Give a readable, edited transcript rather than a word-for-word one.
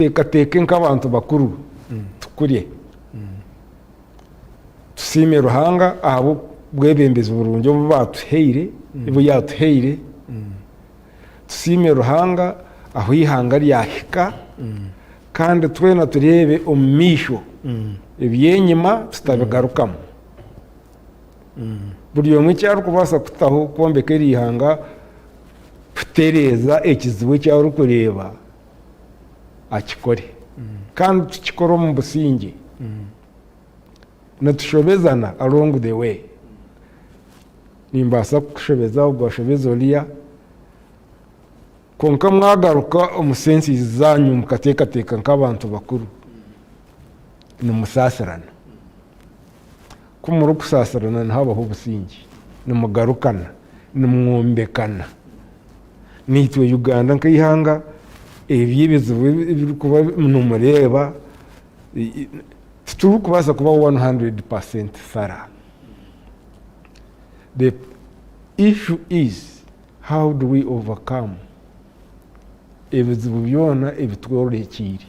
Tuteekateeke nk'abantu bakuru tukure. Tusiime Ruhanga ahabw'obwebembezi burungi obu baatuhaire, obu yaatuhaire. Tusiime Ruhanga ahu eihanga ryahika kandi twena tureebe omu maisho eby'enyima tutabigarukamu. Buri omwe eki arikubaasa kutaho kwombeka eri ihanga kutereeza ekizibu eki arikureeba akikore kandi tukikore omu busingye. Nitushobezana along the way. Nimbaasa kukushobeza ogwo ashobeze oriya, kwonka mwagaruka omu senses zaanyu mukateekateeka nk'abantu bakuru, nimusaasirana. Ku murikusaasirana nihabaho obusingye, nimugarukana, nimwombekana. Naitwe Uganda nk'eihanga ebi ebizibu ebirikuba nimureeba titurikubaasa kuba 100% thorough. The issue is how do we overcome ebizibu byona ebitworekiire.